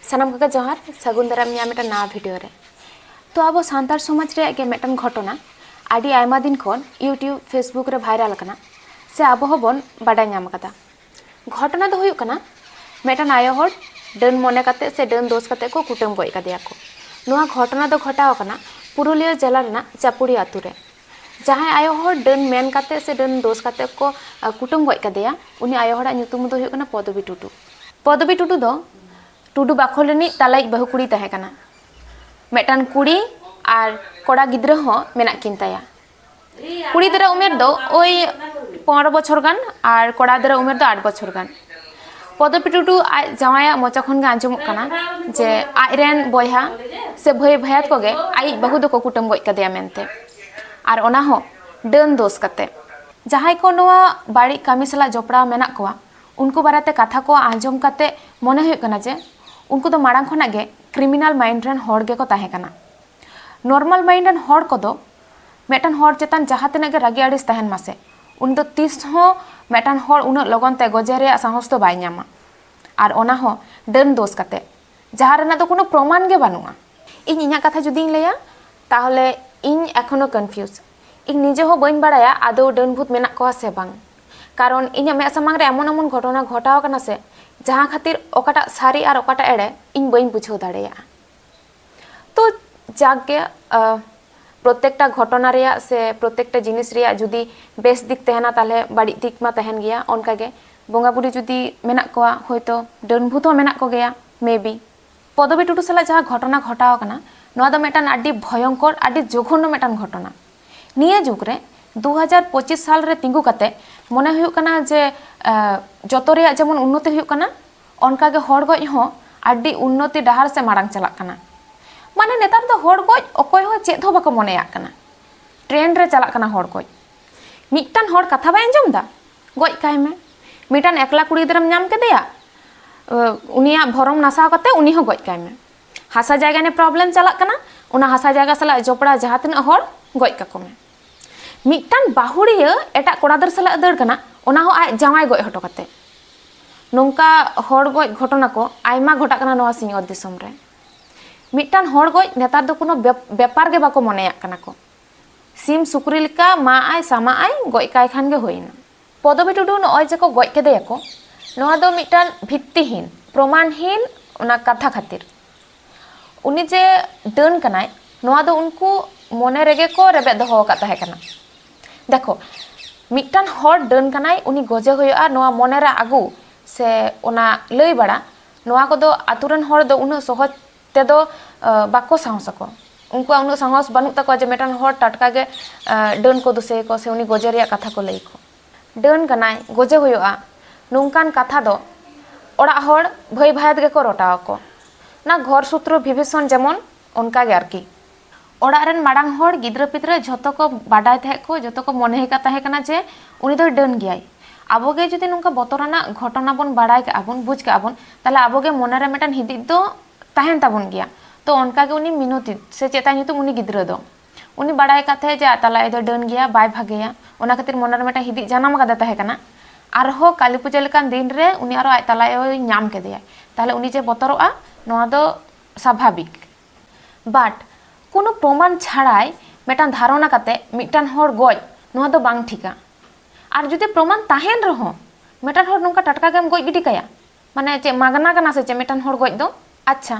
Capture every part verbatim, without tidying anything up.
ᱥᱟᱱᱟᱢ ᱠᱚᱜᱮ ᱡᱚᱦᱟᱨ, ᱥᱟᱹᱜᱩᱱ ᱫᱟᱨᱟᱢ ᱤᱧᱟᱹᱜ ᱢᱤᱫᱴᱟᱝ ᱱᱟᱣᱟ ᱵᱷᱤᱰᱤᱭᱳ ᱨᱮ᱾ ᱛᱚ, ᱟᱵᱚ ᱥᱟᱱᱛᱟᱲ ᱥᱚᱢᱟᱡᱽ ᱨᱮᱭᱟᱜ ᱜᱮ ᱢᱤᱫᱴᱟᱝ ᱜᱷᱚᱴᱚᱱᱟ ᱟᱹᱰᱤ ᱟᱭᱢᱟ ᱫᱤᱱ ᱠᱷᱚᱱ YouTube, Facebook ᱨᱮ ᱵᱷᱟᱭᱨᱟᱞ ᱟᱠᱟᱱᱟ, ᱥᱮ ᱟᱵᱚ ᱦᱚᱸᱵᱚᱱ ᱵᱟᱰᱟᱭ ᱧᱟᱢ ᱟᱠᱟᱫᱟ᱾ ᱜᱷᱚᱴᱚᱱᱟ ᱫᱚ ᱦᱩᱭᱩᱜ ᱠᱟᱱᱟ, ᱢᱤᱫᱴᱟᱝ ᱟᱭᱳ ᱦᱚᱲ ᱰᱟᱹᱱ ᱢᱚᱱᱮ ᱠᱟᱛᱮ ᱥᱮ ᱰᱟᱹᱱ ᱫᱳᱥ ᱠᱟᱛᱮ ᱠᱚ ᱠᱩᱴᱟᱹᱢ ᱜᱚᱡ ᱠᱟᱫᱮᱭᱟ ᱠᱚ᱾ ᱱᱚᱣᱟ ᱜᱷᱚᱴᱚᱱᱟ ᱫᱚ ᱜᱷᱚᱴᱟᱣ ᱟᱠᱟᱱᱟ ᱯᱩᱨᱩᱞᱤᱭᱟᱹ ᱡᱮᱞᱟ ᱨᱮᱱᱟᱜ ᱪᱟᱯᱩᱲᱤ ᱟᱛᱳ ᱨᱮ᱾ ᱡᱟᱦᱟᱸᱭ ᱟᱭᱳ ᱦᱚᱲ ᱰᱟᱹᱱ ᱢᱮᱱ ᱠᱟᱛᱮ ᱥᱮ ᱰᱟᱹᱱ ᱫᱳᱥ ᱠᱟᱛᱮ ᱠᱚ, ᱟ, ᱠᱩᱴᱟᱹᱢ ᱜᱚᱡ ᱠᱟᱫᱮᱭᱟ, ᱩᱱᱤ ᱟᱭᱳ ᱦᱚᱲᱟᱜ ᱧᱩᱛᱩᱢ ᱫᱚ ᱦᱩᱭᱩᱜ ᱠᱟᱱᱟ ᱯᱚᱫᱚᱵᱤ ᱴᱩᱰᱩ᱾ ᱯᱚᱫᱚᱵᱤ ᱴᱩᱰᱩ ᱫᱚ ᱴᱩᱰᱩ ᱵᱟᱠᱷᱳᱞ ᱨᱤᱱᱤᱡ ᱛᱟᱞᱟᱭᱤᱡ ᱵᱟᱹᱦᱩ ᱠᱩᱲᱤ ᱛᱟᱦᱮᱸ ᱠᱟᱱᱟ᱾ ᱢᱤᱫᱴᱟᱝ ᱠᱩᱲᱤ ᱟᱨ ᱠᱚᱲᱟ ᱜᱤᱫᱽᱨᱟᱹ ᱦᱚᱸ ᱢᱮᱱᱟᱜ ᱠᱤᱱ ᱛᱟᱭᱟ᱾ ᱠᱩᱲᱤ ᱜᱤᱫᱽᱨᱟᱹ ᱩᱢᱮᱨ ᱫᱚ ᱳᱭ ᱯᱚᱱᱨᱚ ᱵᱚᱪᱷᱚᱨ ᱜᱟᱱ ᱟᱨ ᱠᱚᱲᱟ ᱜᱤᱫᱽᱨᱟᱹ ᱩᱢᱮᱨ ᱫᱚ ᱟᱴ ᱵᱚᱪᱷᱚᱨ ᱜᱟᱱ᱾ ᱯᱚᱫᱚᱯᱤ ᱴᱩᱰᱩ ᱟᱡ ᱡᱟᱶᱟᱭᱟᱜ ᱢᱚᱪᱟ ᱠᱷᱚᱱ ᱜᱮ ᱟᱸᱡᱚᱢᱚᱜ ᱠᱟᱱᱟ ᱡᱮ ᱟᱡᱨᱮᱱ ᱵᱚᱭᱦᱟ ᱥᱮ ᱵᱷᱟᱹᱭ ᱵᱷᱟᱭᱟᱛ ᱠᱚᱜᱮ ᱟᱡᱤᱡ ᱵᱟᱹᱦᱩ ᱫᱚᱠᱚ ᱠᱩᱴᱟᱹᱢ ᱜᱚᱡ ᱠᱟᱫᱮᱭᱟ ᱢᱮᱱᱛᱮ, ᱟᱨ ᱚᱱᱟ ᱦᱚᱸ ᱰᱟᱹᱱ ᱫᱳᱥ ᱠᱟᱛᱮ᱾ ᱡᱟᱦᱟᱸᱭ ᱠᱚ ᱱᱚᱣᱟ ᱵᱟᱹᱲᱤᱡ ᱠᱟᱹᱢᱤ ᱥᱟᱞᱟᱜ ᱡᱚᱯᱲᱟᱣ ᱢᱮᱱᱟᱜ ᱠᱚᱣᱟ, ᱩᱱᱠᱩ ᱵᱟᱨᱮᱛᱮ ᱠᱟᱛᱷᱟ ᱠᱚ ᱟᱸᱡᱚᱢ ᱠᱟᱛᱮ ᱢᱚᱱᱮ ᱦᱩᱭᱩᱜ ᱠᱟᱱᱟ ᱡᱮ ᱩᱱᱠᱩ ᱫᱚ ᱢᱟᱲᱟᱝ ᱠᱷᱚᱱᱟᱜ ᱜᱮ ᱠᱨᱤᱢᱤᱱᱟᱞ ᱢᱟᱭᱤᱱᱰ ᱨᱮᱱ ᱦᱚᱲ ᱜᱮᱠᱚ ᱛᱟᱦᱮᱸ ᱠᱟᱱᱟ᱾ ᱱᱚᱨᱢᱟᱞ ᱢᱟᱭᱤᱱᱰ ᱨᱮᱱ ᱦᱚᱲ ᱠᱚᱫᱚ ᱢᱤᱫᱴᱟᱝ ᱦᱚᱲ ᱪᱮᱛᱟᱱ ᱡᱟᱦᱟᱸ ᱛᱤᱱᱟᱹᱜ ᱜᱮ ᱨᱟᱹᱜᱤ ᱟᱹᱲᱤᱥ ᱛᱟᱦᱮᱱ ᱢᱟᱥᱮ, ᱩᱱᱤ ᱫᱚ ᱛᱤᱥ ᱦᱚᱸ ᱢᱤᱫᱴᱟᱝ ᱦᱚᱲ ᱩᱱᱟᱹᱜ ᱞᱚᱜᱚᱱ ᱛᱮ ᱜᱚᱡᱮ ᱨᱮᱭᱟᱜ ᱥᱟᱦᱚᱥ ᱫᱚ ᱵᱟᱭ ᱧᱟᱢᱟ, ᱟᱨ ᱚᱱᱟ ᱦᱚᱸ ᱰᱟᱹᱱ ᱫᱳᱥ ᱠᱟᱛᱮ, ᱡᱟᱦᱟᱸ ᱨᱮᱱᱟᱜ ᱫᱚ ᱠᱳᱱᱳ ᱯᱨᱚᱢᱟᱱ ᱜᱮ ᱵᱟᱹᱱᱩᱜᱼᱟ᱾ ᱤᱧ ᱤᱧᱟᱹᱜ ᱠᱟᱛᱷᱟ ᱡᱩᱫᱤᱧ ᱞᱟᱹᱭᱟ, ᱛᱟᱦᱚᱞᱮ ᱤᱧ ᱮᱠᱷᱚᱱᱳ ᱠᱚᱱᱯᱷᱤᱭᱩᱡᱽ᱾ ᱤᱧ ᱱᱤᱡᱮ ᱦᱚᱸ ᱵᱟᱹᱧ ᱵᱟᱲᱟᱭᱟ ᱟᱫᱚ ᱰᱟᱹᱱ ᱵᱷᱩᱛ ᱢᱮᱱᱟᱜ ᱠᱚᱣᱟ ᱥᱮ ᱵᱟᱝ, ᱠᱟᱨᱚᱱ ᱤᱧᱟᱹᱜ ᱢᱮᱫ ᱥᱟᱢᱟᱝ ᱨᱮ ᱮᱢᱚᱱ ᱮᱢᱚᱱ ᱜᱷᱚᱴᱚᱱᱟ ᱜᱷᱚᱴᱟᱣ ᱟᱠᱟᱱᱟ ᱥᱮ, ᱡᱟᱦᱟᱸ ᱠᱷᱟᱹᱛᱤᱨ ᱚᱠᱟᱴᱟᱜ ᱥᱟᱹᱨᱤ ᱟᱨ ᱚᱠᱟᱴᱟᱜ ᱮᱲᱮ ᱤᱧ ᱵᱟᱹᱧ ᱵᱩᱡᱷᱟᱹᱣ ᱫᱟᱲᱮᱭᱟᱜᱼᱟ᱾ ᱛᱚ ᱡᱟᱠ ᱜᱮ, ᱟᱦ, ᱯᱨᱚᱛᱮᱠᱴᱟ ᱜᱷᱚᱴᱚᱱᱟ ᱨᱮᱭᱟᱜ ᱥᱮ ᱯᱨᱚᱛᱮᱠᱴᱟ ᱡᱤᱱᱤᱥ ᱨᱮᱭᱟᱜ ᱡᱩᱫᱤ ᱵᱮᱥ ᱫᱤᱠ ᱛᱟᱦᱮᱱᱟ, ᱛᱟᱦᱚᱞᱮ ᱵᱟᱹᱲᱤᱡ ᱫᱤᱠ ᱢᱟ ᱛᱟᱦᱮᱱ ᱜᱮᱭᱟ᱾ ᱚᱱᱠᱟᱜᱮ ᱵᱚᱸᱜᱟ ᱵᱩᱨᱩ ᱡᱩᱫᱤ ᱢᱮᱱᱟᱜ ᱠᱚᱣᱟ, ᱦᱳᱭᱛᱳ ᱰᱟᱹᱱ ᱵᱷᱩᱛ ᱦᱚᱸ ᱢᱮᱱᱟᱜ ᱠᱚᱜᱮᱭᱟ, maybe᱾ ᱯᱚᱫᱚᱵᱤ ᱴᱩᱰᱩ ᱥᱟᱞᱟᱜ ᱡᱟᱦᱟᱸ ᱜᱷᱚᱴᱚᱱᱟ ᱜᱷᱚᱴᱟᱣ ᱟᱠᱟᱱᱟ, ᱱᱚᱣᱟ ᱫᱚ ᱢᱤᱫᱴᱟᱝ ᱟᱹᱰᱤ ᱵᱷᱚᱭᱚᱝᱠᱚᱨ, ᱟᱹᱰᱤ ᱡᱚᱜᱷᱚᱱᱱᱚ ᱢᱤᱫᱴᱟᱝ ᱜᱷᱚᱴᱚᱱᱟ᱾ ᱱᱤᱭᱟᱹ ᱡᱩᱜᱽ ᱨᱮ, ᱫᱩ ᱦᱟᱡᱟᱨ ᱯᱚᱸᱪᱤᱥ ᱥᱟᱞ ᱨᱮ ᱛᱤᱸᱜᱩ ᱠᱟᱛᱮ ᱢᱚᱱᱮ ᱦᱩᱭᱩᱜ ᱠᱟᱱᱟ ᱡᱮ, ᱟᱦ, ᱡᱚᱛᱚ ᱨᱮᱭᱟᱜ ᱡᱮᱢᱚᱱ ᱩᱱᱱᱚᱛᱤ ᱦᱩᱭᱩᱜ ᱠᱟᱱᱟ, ᱚᱱᱠᱟᱜᱮ ᱦᱚᱲ ᱜᱚᱡ ᱦᱚᱸ ᱟᱹᱰᱤ ᱩᱱᱱᱚᱛᱤ ᱰᱟᱦᱟᱨ ᱥᱮᱫ ᱢᱟᱲᱟᱝ ᱪᱟᱞᱟᱜ ᱠᱟᱱᱟ᱾ ᱢᱟᱱᱮ, ᱱᱮᱛᱟᱨ ᱫᱚ ᱦᱚᱲ ᱜᱚᱡ ᱚᱠᱚᱭ ᱦᱚᱸ ᱪᱮᱫ ᱦᱚᱸ ᱵᱟᱠᱚ ᱢᱚᱱᱮᱭᱟᱜ ᱠᱟᱱᱟ᱾ ᱴᱨᱮᱱᱰ ᱨᱮ ᱪᱟᱞᱟᱜ ᱠᱟᱱᱟ ᱦᱚᱲ ᱜᱚᱡ᱾ ᱢᱤᱫᱴᱟᱝ ᱦᱚᱲ ᱠᱟᱛᱷᱟ ᱵᱟᱭ ᱟᱸᱡᱚᱢ ᱮᱫᱟ, ᱜᱚᱡ ᱠᱟᱭ ᱢᱮ᱾ ᱢᱤᱫᱴᱟᱝ ᱮᱠᱞᱟ ᱠᱩᱲᱤ ᱜᱤᱫᱽᱨᱟᱹᱢ ᱧᱟᱢ ᱠᱮᱫᱮᱭᱟ, ᱟᱹ, ᱩᱱᱤᱭᱟᱜ ᱵᱷᱚᱨᱚᱢ ᱱᱟᱥᱟᱣ ᱠᱟᱛᱮ ᱩᱱᱤ ᱦᱚᱸ ᱜᱚᱡ ᱠᱟᱭ ᱢᱮ᱾ ᱦᱟᱥᱟ ᱡᱟᱭᱜᱟ ᱱᱤᱭᱮ ᱯᱨᱚᱵᱞᱮᱢ ᱪᱟᱞᱟᱜ ᱠᱟᱱᱟ, ᱚᱱᱟ ᱦᱟᱥᱟ ᱡᱟᱭᱜᱟ ᱥᱟᱞᱟᱜ ᱡᱚᱯᱲᱟᱣ ᱡᱟᱦᱟᱸ ᱛᱤᱱᱟᱹᱜ ᱦᱚᱲ ᱜᱚᱡ ᱠᱟᱠᱚ ᱢᱮ᱾ ᱢᱤᱫᱴᱟᱝ ᱵᱟᱹᱦᱩᱲᱤᱭᱟᱹ ᱮᱴᱟᱜ ᱠᱚᱲᱟ ᱜᱤᱫᱟᱹᱨ ᱥᱟᱞᱟᱜ ᱫᱟᱹᱲ ᱠᱟᱱᱟ, ᱚᱱᱟ ᱦᱚᱸ ᱟᱡ ᱡᱟᱶᱟᱭ ᱜᱚᱡ ᱦᱚᱴᱚ ᱠᱟᱛᱮ᱾ ᱱᱚᱝᱠᱟ ᱦᱚᱲ ᱜᱚᱡ ᱜᱷᱚᱴᱚᱱᱟ ᱠᱚ ᱟᱭᱢᱟ ᱜᱷᱚᱴᱟᱜ ᱠᱟᱱᱟ ᱱᱚᱣᱟ ᱥᱤᱧᱚᱛ ᱫᱤᱥᱚᱢ ᱨᱮ᱾ ᱢᱤᱫᱴᱟᱝ ᱦᱚᱲ ᱜᱚᱡ ᱱᱮᱛᱟᱨ ᱫᱚ ᱠᱳᱱᱳ ᱵᱮᱯ- ᱵᱮᱯᱟᱨ ᱜᱮ ᱵᱟᱠᱚ ᱢᱚᱱᱮᱭᱟᱜ ᱠᱟᱱᱟ ᱠᱚ᱾ ᱥᱤᱢ ᱥᱩᱠᱨᱤ ᱞᱮᱠᱟ ᱢᱟᱜ ᱟᱭ, ᱥᱟᱢᱟᱜ ᱟᱭ, ᱜᱚᱡ ᱠᱟᱭ ᱠᱷᱟᱱ ᱜᱮ ᱦᱩᱭᱱᱟ᱾ ᱯᱚᱫᱚᱵᱤ ᱴᱩᱰᱩ ᱱᱚᱜᱼᱚᱭ ᱡᱮ ᱠᱚ ᱜᱚᱡ ᱠᱮᱫᱮᱭᱟᱠᱚ, ᱱᱚᱣᱟ ᱫᱚ ᱢᱤᱫᱴᱟᱝ ᱵᱷᱤᱛᱛᱤᱦᱤᱱ, ᱯᱨᱚᱢᱟᱱᱦᱤᱱ ᱚᱱᱟ ᱠᱟᱛᱷᱟ ᱠᱷᱟᱹᱛᱤᱨ᱾ ᱩᱱᱤ ᱡᱮ ᱰᱟᱹᱱ ᱠᱟᱱᱟᱭ, ᱱᱚᱣᱟ ᱫᱚ ᱩᱱᱠᱩ ᱢᱚᱱᱮ ᱨᱮᱜᱮ ᱠᱚ ᱨᱮᱵᱮᱫ ᱫᱚᱦᱚ ᱟᱠᱟᱫ ᱛᱟᱦᱮᱸ ᱠᱟᱱᱟ᱾ ᱫᱮᱠᱷᱚ, ᱢᱤᱫᱴᱟᱝ ᱦᱚᱲ ᱰᱟᱹᱱ ᱠᱟᱱᱟᱭ, ᱩᱱᱤ ᱜᱚᱡᱮ ᱦᱩᱭᱩᱜᱼᱟ, ᱱᱚᱣᱟ ᱢᱚᱱᱮ ᱨᱮ ᱟᱹᱜᱩ ᱥᱮ ᱚᱱᱟ ᱞᱟᱹᱭ ᱵᱟᱲᱟ, ᱱᱚᱣᱟ ᱠᱚᱫᱚ ᱟᱛᱳ ᱨᱮᱱ ᱦᱚᱲ ᱫᱚ ᱩᱱᱟᱹᱜ ᱥᱚᱦᱚᱡ ᱛᱮᱫᱚ, ᱟ, ᱵᱟᱠᱚ ᱥᱟᱦᱚᱥ ᱟᱠᱚ᱾ ᱩᱱᱠᱩᱣᱟᱜ ᱩᱱᱟᱹᱜ ᱥᱟᱦᱚᱥ ᱵᱟᱹᱱᱩᱜ ᱛᱟᱠᱚᱣᱟ ᱡᱮ ᱢᱤᱫᱴᱟᱝ ᱦᱚᱲ ᱴᱟᱴᱠᱟ ᱜᱮ, ᱟ, ᱰᱟᱹᱱ ᱠᱚ ᱫᱩᱥᱮᱭᱟᱠᱚ ᱥᱮ ᱩᱱᱤ ᱜᱚᱡᱮ ᱨᱮᱭᱟᱜ ᱠᱟᱛᱷᱟ ᱠᱚ ᱞᱟᱹᱭ ᱟᱠᱚ᱾ ᱰᱟᱹᱱ ᱠᱟᱱᱟᱭ, ᱜᱚᱡᱮ ᱦᱩᱭᱩᱜᱼᱟ, ᱱᱚᱝᱠᱟᱱ ᱠᱟᱛᱷᱟ ᱫᱚ ᱚᱲᱟᱜ ᱦᱚᱲ ᱵᱷᱟᱹᱭ ᱵᱷᱟᱭᱟᱛ ᱜᱮᱠᱚ ᱨᱚᱴᱟᱣ ᱟᱠᱚ᱾ ᱚᱱᱟ ᱜᱷᱚᱨ ᱥᱩᱛᱨᱚ ᱵᱤᱵᱷᱤᱥᱚᱱ ᱡᱮᱢᱚᱱ, ᱚᱱᱠᱟ ᱜᱮ ᱟᱨᱠᱤ᱾ ᱚᱲᱟᱜ ᱨᱮᱱ ᱢᱟᱲᱟᱝ ᱦᱚᱲ, ᱜᱤᱫᱽᱨᱟᱹ ᱯᱤᱫᱽᱨᱟᱹ ᱡᱷᱚᱛᱚ ᱠᱚ ᱵᱟᱰᱟᱭ ᱛᱟᱦᱮᱸᱫ ᱠᱚ, ᱡᱷᱚᱛᱚ ᱠᱚ ᱢᱚᱱᱮ ᱟᱠᱟᱫ ᱛᱟᱦᱮᱸ ᱠᱟᱱᱟ ᱡᱮ ᱩᱱᱤ ᱫᱚᱭ ᱰᱟᱹᱱ ᱜᱮᱭᱟᱭ᱾ ᱟᱵᱚ ᱜᱮ ᱡᱩᱫᱤ ᱱᱚᱝᱠᱟ ᱵᱚᱛᱚᱨᱟᱱᱟᱜ ᱜᱷᱚᱴᱚᱱᱟ ᱵᱚᱱ ᱵᱟᱲᱟᱭ ᱠᱟᱜᱼᱟ ᱵᱚᱱ, ᱵᱩᱡᱽ ᱠᱟᱜᱼᱟ ᱵᱚᱱ, ᱛᱟᱦᱞᱮ ᱟᱵᱚ ᱜᱮ ᱢᱚᱱᱮ ᱨᱮ ᱢᱤᱫᱴᱟᱝ ᱦᱤᱫᱤᱡ ᱫᱚ ᱛᱟᱦᱮᱱ ᱛᱟᱵᱚᱱ ᱜᱮᱭᱟ᱾ ᱛᱚ ᱚᱱᱠᱟ ᱜᱮ ᱩᱱᱤ ᱢᱤᱱᱚᱛᱤ ᱥᱮ ᱪᱮᱫ ᱛᱟᱭ ᱧᱩᱛᱩᱢ, ᱩᱱᱤ ᱜᱤᱫᱽᱨᱟᱹ ᱫᱚ, ᱩᱱᱤ ᱵᱟᱲᱟᱭ ᱟᱠᱟᱫ ᱛᱟᱦᱮᱸᱫ ᱡᱮ ᱟᱡ ᱛᱟᱞᱟᱭᱤᱡ ᱫᱚᱭ ᱰᱟᱹᱱ ᱜᱮᱭᱟ, ᱵᱟᱭ ᱵᱷᱟᱜᱮᱭᱟ, ᱚᱱᱟ ᱠᱷᱟᱹᱛᱤᱨ ᱢᱚᱱᱮ ᱨᱮ ᱢᱤᱫᱴᱟᱝ ᱦᱤᱫᱤᱡ ᱡᱟᱱᱟᱢ ᱟᱠᱟᱫᱮ ᱛᱟᱦᱮᱸ ᱠᱟᱱᱟ᱾ ᱟᱨᱦᱚᱸ ᱠᱟᱹᱞᱤ ᱯᱩᱡᱟᱹ ᱞᱮᱠᱟᱱ ᱫᱤᱱ ᱨᱮ ᱩᱱᱤ ᱟᱨᱚ ᱟᱡ ᱛᱟᱞᱟᱭᱤᱡ ᱧᱟᱢ ᱠᱮᱫᱮᱭᱟᱭ, ᱛᱟᱦᱞᱮ ᱩᱱᱤ ᱡᱮ ᱵᱚᱛᱚᱨᱚᱜᱼᱟ, ᱱᱚᱣᱟ ᱫᱚ ᱥᱟᱵᱷᱟᱵᱤᱠ᱾ ᱵᱟᱴ ᱠᱳᱱᱳ ᱯᱨᱚᱢᱟᱱ ᱪᱷᱟᱲᱟᱭ ᱢᱤᱫᱴᱟᱝ ᱫᱷᱟᱨᱚᱱᱟ ᱠᱟᱛᱮ ᱢᱤᱫᱴᱟᱝ ᱦᱚᱲ ᱜᱚᱡ, ᱱᱚᱣᱟ ᱫᱚ ᱵᱟᱝ ᱴᱷᱤᱠᱟ᱾ ᱟᱨ ᱡᱩᱫᱤ ᱯᱨᱚᱢᱟᱱ ᱛᱟᱦᱮᱱ ᱨᱮᱦᱚᱸ, ᱢᱤᱫᱴᱟᱝ ᱦᱚᱲ ᱱᱚᱝᱠᱟ ᱴᱟᱴᱠᱟ ᱜᱮᱢ ᱜᱚᱡ ᱜᱤᱰᱤ ᱠᱟᱭᱟ, ᱢᱟᱱᱮ ᱪᱮᱫ ᱢᱟᱜᱽᱱᱟ ᱠᱟᱱᱟ ᱥᱮ ᱪᱮᱫ ᱢᱤᱫᱴᱟᱝ ᱦᱚᱲ ᱜᱚᱡ ᱫᱚ? ᱟᱪᱪᱷᱟ,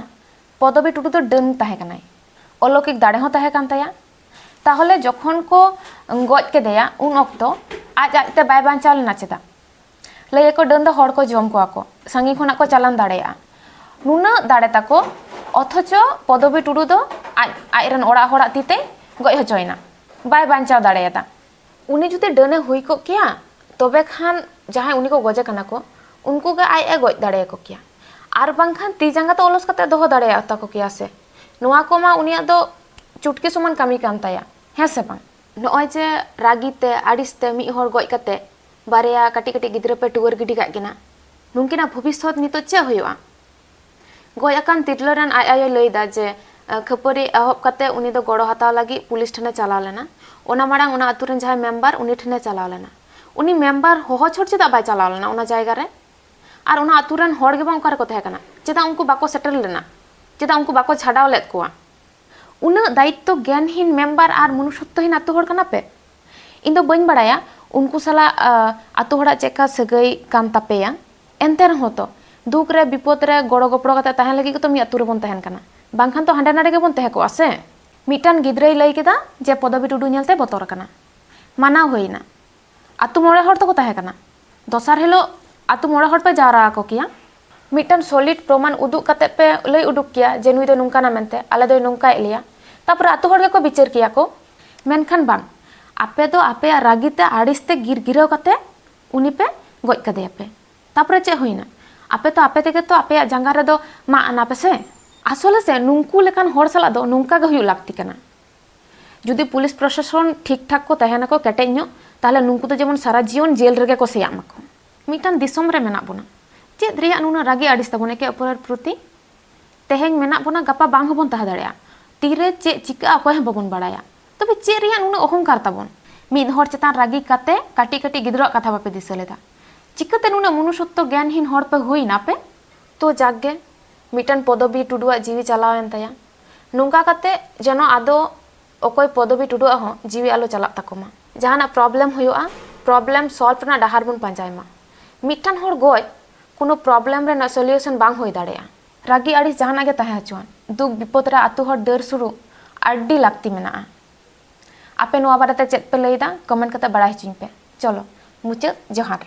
ᱯᱚᱫᱚᱵᱤ ᱴᱩᱰᱩ ᱫᱚ ᱰᱟᱹᱱ ᱛᱟᱦᱮᱸ ᱠᱟᱱᱟᱭ, ᱚᱞᱚᱠᱤᱠ ᱫᱟᱲᱮ ᱦᱚᱸ ᱛᱟᱦᱮᱸ ᱠᱟᱱ ᱛᱟᱭᱟ᱾ ᱛᱟᱦᱚᱞᱮ ᱡᱚᱠᱷᱚᱱ ᱠᱚ ᱜᱚᱡ ᱠᱮᱫᱮᱭᱟ, ᱩᱱ ᱚᱠᱛᱚ ᱟᱡ ᱟᱡᱛᱮ ᱵᱟᱭ ᱵᱟᱧᱪᱟᱣ ᱞᱮᱱᱟ ᱪᱮᱫᱟᱜ? ᱞᱟᱹᱭ ᱟᱠᱚ ᱰᱟᱹᱱ ᱫᱚ ᱦᱚᱲ ᱠᱚ ᱡᱚᱢ ᱠᱚᱣᱟ ᱠᱚ, ᱥᱟᱺᱜᱤᱧ ᱠᱷᱚᱱᱟᱜ ᱠᱚ ᱪᱟᱞᱟᱱ ᱫᱟᱲᱮᱭᱟᱜᱼᱟ᱾ ᱱᱩᱱᱟᱹᱜ ᱫᱟᱲᱮ ᱛᱟᱠᱚ, ᱚᱛᱷᱚᱪᱚ ᱯᱚᱫᱚᱵᱤ ᱴᱩᱰᱩ ᱫᱚ ᱟᱡ, ᱟᱡ ᱨᱮᱱ ᱚᱲᱟᱜ ᱦᱚᱲᱟᱜ ᱛᱤ ᱛᱮ ᱜᱚᱡ ᱦᱚᱪᱚᱭᱮᱱᱟ, ᱵᱟᱭ ᱵᱟᱧᱪᱟᱣ ᱫᱟᱲᱮᱭᱟᱫᱟ᱾ ᱩᱱᱤ ᱡᱩᱫᱤ ᱰᱟᱹᱱᱮ ᱦᱩᱭ ᱠᱚᱜ ᱠᱮᱭᱟ, ᱛᱚᱵᱮ ᱠᱷᱟᱱ ᱡᱟᱦᱟᱸᱭ ᱩᱱᱤ ᱠᱚ ᱜᱚᱡᱮ ᱠᱟᱱᱟ ᱠᱚ, ᱩᱱᱠᱩ ᱜᱮ ᱟᱡ ᱮ ᱜᱚᱡ ᱫᱟᱲᱮᱭᱟᱠᱚ ᱠᱮᱭᱟ᱾ ᱟᱨ ᱵᱟᱝᱠᱷᱟᱱ ᱛᱤ ᱡᱟᱸᱜᱟ ᱛᱚ ᱚᱞᱚᱥ ᱠᱟᱛᱮ ᱫᱚᱦᱚ ᱫᱟᱲᱮᱭᱟᱜ ᱛᱟᱠᱚ ᱠᱮᱭᱟ ᱥᱮ᱾ ᱱᱚᱣᱟ ᱠᱚᱢᱟ ᱩᱱᱤᱭᱟᱜ ᱫᱚ ᱪᱩᱴᱠᱤ ᱥᱚᱢᱟᱱ ᱠᱟᱹᱢᱤ ᱠᱟᱱ ᱛᱟᱭᱟ, ᱦᱮᱸ ᱥᱮ ᱵᱟᱝ? ᱱᱚᱜᱼᱚᱭ ᱡᱮ ᱨᱟᱹᱜᱤ ᱛᱮ, ᱟᱹᱲᱤᱥ ᱛᱮ ᱢᱤᱫ ᱦᱚᱲ ᱜᱚᱡ ᱠᱟᱛᱮ ᱵᱟᱨᱭᱟ ᱠᱟᱹᱴᱤᱡ ᱠᱟᱹᱴᱤᱡ ᱜᱤᱫᱽᱨᱟᱹ ᱯᱮ ᱴᱩᱣᱟᱹᱨ ᱜᱤᱰᱤ ᱠᱟᱜ ᱠᱤᱱᱟ, ᱱᱩᱝᱠᱤᱱᱟᱜ ᱵᱷᱚᱵᱤᱥᱥᱚᱛ ᱱᱤᱛᱚᱜ ᱪᱮᱫ ᱦᱩᱭᱩᱜᱼᱟ? ᱜᱚᱡ ᱟᱠᱟᱱ ᱛᱤᱨᱞᱟᱹ ᱨᱮᱱ ᱟᱡ ᱟᱭᱳᱭ ᱞᱟᱹᱭ ᱮᱫᱟ ᱡᱮ, ᱟᱸ, ᱠᱷᱟᱹᱯᱟᱹᱨᱤ ᱮᱦᱚᱵ ᱠᱟᱛᱮ ᱩᱱᱤ ᱫᱚ ᱜᱚᱲᱚ ᱦᱟᱛᱟᱣ ᱞᱟᱹᱜᱤᱫ ᱯᱩᱞᱤᱥ ᱴᱷᱮᱱᱮ ᱪᱟᱞᱟᱣ ᱞᱮᱱᱟ᱾ ᱚᱱᱟ ᱢᱟᱲᱟᱝ ᱚᱱᱟ ᱟᱹᱛᱩ ᱨᱮᱱ ᱡᱟᱦᱟᱸᱭ ᱢᱮᱢᱵᱟᱨ, ᱩᱱᱤ ᱴᱷᱮᱱᱮ ᱪᱟᱞᱟᱣ ᱞᱮᱱᱟ᱾ ᱩᱱᱤ ᱢᱮᱢᱵᱟᱨ ᱦᱚᱦᱚ ᱪᱷᱚᱲ ᱪᱮᱫᱟᱜ ᱵᱟᱭ ᱪᱟᱞᱟᱣ ᱞᱮᱱᱟ ᱚᱱᱟ ᱡᱟᱭᱜᱟ ᱨᱮ? ᱟᱨ ᱚᱱᱟ ᱟᱛᱳ ᱨᱮᱱ ᱦᱚᱲ ᱜᱮ ᱵᱟᱝ ᱚᱠᱟ ᱨᱮᱠᱚ ᱛᱟᱦᱮᱸ ᱠᱟᱱᱟ? ᱪᱮᱫᱟᱜ ᱩᱱᱠᱩ ᱵᱟᱠᱚ ᱥᱮᱴᱮᱨ ᱞᱮᱱᱟ? ᱪᱮᱫᱟᱜ ᱩᱱᱠᱩ ᱵᱟᱠᱚ ᱪᱷᱟᱰᱟᱣ ᱞᱮᱫ ᱠᱚᱣᱟ? ᱩᱱᱟᱹᱜ ᱫᱟᱭᱤᱛᱛᱚ ᱜᱮᱭᱟᱱᱦᱤᱱ ᱢᱮᱢᱵᱟᱨ ᱟᱨ ᱢᱚᱱᱩᱥᱚᱛᱛᱚᱦᱤᱱ ᱟᱛᱳ ᱦᱚᱲ ᱠᱟᱱᱟ ᱯᱮ? ᱤᱧ ᱫᱚ ᱵᱟᱹᱧ ᱵᱟᱲᱟᱭᱟ ᱩᱱᱠᱩ ᱥᱟᱞᱟᱜ ᱟᱛᱳ ᱦᱚᱲᱟᱜ ᱪᱮᱫᱠᱟ ᱥᱟᱹᱜᱟᱹᱭ ᱠᱟᱱ ᱛᱟᱯᱮᱭᱟ᱾ ᱮᱱᱛᱮ ᱨᱮᱦᱚᱸ ᱛᱚ, ᱫᱩᱠ ᱨᱮ ᱵᱤᱯᱚᱫ ᱨᱮ ᱜᱚᱲᱚ ᱜᱚᱯᱚᱲᱚ ᱠᱟᱛᱮ ᱛᱟᱦᱮᱱ ᱞᱟᱹᱜᱤᱫ ᱜᱮᱛᱚ ᱢᱤᱫ ᱟᱛᱳ ᱨᱮᱵᱚᱱ ᱛᱟᱦᱮᱱ ᱠᱟᱱᱟ᱾ ᱵᱟᱝᱠᱷᱟᱱ ᱛᱚ ᱦᱟᱸᱰᱮ ᱱᱟᱰᱮ ᱜᱮᱵᱚᱱ ᱛᱟᱦᱮᱸ ᱠᱚᱜᱼᱟ ᱥᱮ᱾ ᱢᱤᱫᱴᱟᱝ ᱜᱤᱫᱽᱨᱟᱹᱭ ᱞᱟᱹᱭ ᱠᱮᱫᱟ ᱡᱮ ᱯᱚᱫᱚᱵᱤ ᱴᱩᱰᱩ ᱧᱮᱞᱛᱮ ᱵᱚᱛᱚᱨ ᱟᱠᱟᱱᱟ᱾ ᱢᱟᱱᱟᱣ ᱦᱩᱭᱱᱟ᱾ ᱟᱛᱳ ᱢᱚᱬᱮ ᱦᱚᱲ ᱛᱮᱠᱚ ᱛᱟᱦᱮᱸ ᱠᱟᱱᱟ᱾ ᱫᱚᱥᱟᱨ ᱦᱤᱞᱳᱜ ᱟᱛᱳ ᱢᱚᱬᱮ ᱦᱚᱲ ᱯᱮ ᱡᱟᱣᱨᱟ ᱟᱠᱚ ᱠᱮᱭᱟ᱾ ᱢᱤᱫᱴᱟᱝ ᱥᱚᱞᱤᱰ ᱯᱨᱚᱢᱟᱱ ᱩᱫᱩᱜ ᱠᱟᱛᱮ ᱯᱮ ᱞᱟᱹᱭ ᱩᱰᱩᱠ ᱠᱮᱭᱟ ᱡᱮ ᱱᱩᱭ ᱫᱚ ᱱᱚᱝᱠᱟᱱᱟ ᱢᱮᱱᱛᱮ, ᱟᱞᱮ ᱫᱚᱭ ᱱᱚᱝᱠᱟᱭᱮᱫ ᱞᱮᱭᱟ᱾ ᱛᱟᱯᱚᱨᱮ ᱟᱛᱳ ᱦᱚᱲ ᱜᱮᱠᱚ ᱵᱤᱪᱟᱹᱨ ᱠᱮᱭᱟ ᱠᱚ᱾ ᱢᱮᱱᱠᱷᱟᱱ ᱵᱟᱝ, ᱟᱯᱮ ᱫᱚ ᱟᱯᱮᱭᱟᱜ ᱨᱟᱹᱜᱤ ᱛᱮ ᱟᱹᱲᱤᱥ ᱛᱮ ᱜᱤᱨ ᱜᱤᱨᱟᱹᱣ ᱠᱟᱛᱮ ᱩᱱᱤ ᱯᱮ ᱜᱚᱡ ᱠᱟᱫᱮᱭᱟ ᱯᱮ᱾ ᱛᱟᱯᱚᱨᱮ ᱪᱮᱫ ᱦᱩᱭᱱᱟ? ᱟᱯᱮ ᱛᱚ ᱟᱯᱮ ᱛᱮᱜᱮ ᱛᱚ ᱟᱯᱮᱭᱟᱜ ᱡᱟᱸᱜᱟ ᱨᱮᱫᱚ ᱢᱟᱜ ᱟᱱᱟ ᱯᱮ ᱥᱮ᱾ ᱟᱥᱚᱞᱮ ᱥᱮ ᱱᱩᱝᱠᱩ ᱞᱮᱠᱟᱱ ᱦᱚᱲ ᱥᱟᱞᱟᱜ ᱫᱚ ᱱᱚᱝᱠᱟ ᱜᱮ ᱦᱩᱭᱩᱜ ᱞᱟᱹᱠᱛᱤ ᱠᱟᱱᱟ᱾ ᱡᱩᱫᱤ ᱯᱩᱞᱤᱥ ᱯᱨᱚᱥᱟᱥᱚᱱ ᱴᱷᱤᱠ ᱴᱷᱟᱠ ᱠᱚ ᱛᱟᱦᱮᱱᱟᱠᱚ ᱠᱮᱴᱮᱡ ᱧᱚᱜ, ᱛᱟᱦᱞᱮ ᱱᱩᱝᱠᱩ ᱫᱚ ᱡᱮᱢᱚᱱ ᱥᱟᱨᱟ ᱡᱤᱭᱚᱱ ᱡᱮᱞ ᱨᱮᱜᱮ ᱠᱚ ᱥᱮᱭᱟᱜ ᱢᱟᱠᱚ᱾ ᱢᱤᱫᱴᱟᱝ ᱫᱤᱥᱚᱢ ᱨᱮ ᱢᱮᱱᱟᱜ ᱵᱚᱱᱟ, ᱪᱮᱫ ᱨᱮᱭᱟᱜ ᱱᱩᱱᱟᱹᱜ ᱨᱟᱹᱜᱤ ᱟᱹᱲᱤᱥ ᱛᱟᱵᱚᱱ ᱮᱠᱮ ᱚᱯᱚᱨᱮᱨ ᱯᱨᱚᱛᱤ? ᱛᱮᱦᱮᱧ ᱢᱮᱱᱟᱜ ᱵᱚᱱᱟ, ᱜᱟᱯᱟ ᱵᱟᱝ ᱦᱚᱸᱵᱚᱱ ᱛᱟᱦᱮᱸ ᱫᱟᱲᱮᱭᱟᱜᱼᱟ᱾ ᱛᱤᱨᱮ ᱪᱮᱫ ᱪᱤᱠᱟᱹᱜᱼᱟ ᱚᱠᱚᱭ ᱦᱚᱸ ᱵᱟᱵᱚᱱ ᱵᱟᱲᱟᱭᱟ᱾ ᱛᱚᱵᱮ ᱪᱮᱫ ᱨᱮᱭᱟᱜ ᱱᱩᱱᱟᱹᱜ ᱚᱦᱚᱝᱠᱟᱨ ᱛᱟᱵᱚᱱ? ᱢᱤᱫ ᱦᱚᱲ ᱪᱮᱛᱟᱱ ᱨᱟᱹᱜᱤ ᱠᱟᱛᱮ ᱠᱟᱹᱴᱤᱡ ᱠᱟᱹᱴᱤᱡ ᱜᱤᱫᱽᱨᱟᱹᱣᱟᱜ ᱠᱟᱛᱷᱟ ᱵᱟᱯᱮ ᱫᱤᱥᱟᱹ ᱞᱮᱫᱟ? ᱪᱤᱠᱟᱹᱛᱮ ᱱᱩᱱᱟᱹᱜ ᱢᱚᱱᱩᱥᱚᱛᱛᱚ ᱜᱮᱭᱟᱱᱦᱤᱱ ᱦᱚᱲ ᱯᱮ ᱦᱩᱭ ᱱᱟᱯᱮ? ᱛᱚ ᱡᱟᱠ ᱜᱮ, ᱢᱤᱫᱴᱟᱝ ᱯᱚᱫᱚᱵᱤ ᱴᱩᱰᱩᱣᱟᱜ ᱡᱤᱣᱤ ᱪᱟᱞᱟᱣᱮᱱ ᱛᱟᱭᱟ᱾ ᱱᱚᱝᱠᱟ ᱠᱟᱛᱮ ᱡᱮᱱᱚ ᱟᱫᱚ ᱚᱠᱚᱭ ᱯᱚᱫᱚᱵᱤ ᱴᱩᱰᱩᱣᱟᱜ ᱦᱚᱸ ᱡᱤᱣᱤ ᱟᱞᱚ ᱪᱟᱞᱟᱜ ᱛᱟᱠᱚ ᱢᱟ᱾ ᱡᱟᱦᱟᱱᱟᱜ ᱯᱨᱚᱵᱞᱮᱢ ᱦᱩᱭᱩᱜᱼᱟ, ᱯᱨᱚᱵᱞᱮᱢ ᱥᱚᱞᱵᱷ ᱨᱮᱱᱟᱜ ᱰᱟᱦᱟᱨ ᱵᱚᱱ ᱯᱟᱸᱡᱟᱭ ᱢᱟ᱾ ᱢᱤᱫᱴᱟᱝ ᱦᱚᱲ ᱜᱚᱡ ᱠᱳᱱᱳ ᱯᱨᱚᱵᱞᱮᱢ ᱨᱮᱱᱟᱜ ᱥᱚᱞᱤᱭᱩᱥᱚᱱ ᱵᱟᱝ ᱦᱩᱭ ᱫᱟᱲᱮᱭᱟᱜᱼᱟ᱾ ᱨᱟᱹᱜᱤ ᱟᱹᱲᱤᱥ ᱡᱟᱦᱟᱱᱟᱜ ᱜᱮ ᱛᱟᱦᱮᱸ ᱦᱚᱪᱚᱣᱟᱱ, ᱫᱩᱠ ᱵᱤᱯᱚᱫ ᱨᱮ ᱟᱛᱳ ᱦᱚᱲ ᱫᱟᱹᱲ ᱥᱩᱨᱩᱜ ᱟᱹᱰᱤ ᱞᱟᱹᱠᱛᱤ ᱢᱮᱱᱟᱜᱼᱟ᱾ ᱟᱯᱮ ᱱᱚᱣᱟ ᱵᱟᱨᱮᱛᱮ ᱪᱮᱫ ᱯᱮ ᱞᱟᱹᱭᱫᱟ, ᱠᱚᱢᱮᱱᱴ ᱠᱟᱛᱮ ᱵᱟᱲᱟᱭ ᱦᱚᱪᱚᱧ ᱯᱮ᱾ ᱪᱚᱞᱚ, ᱢᱩᱪᱟᱹᱫ ᱡᱚᱦᱟᱨ᱾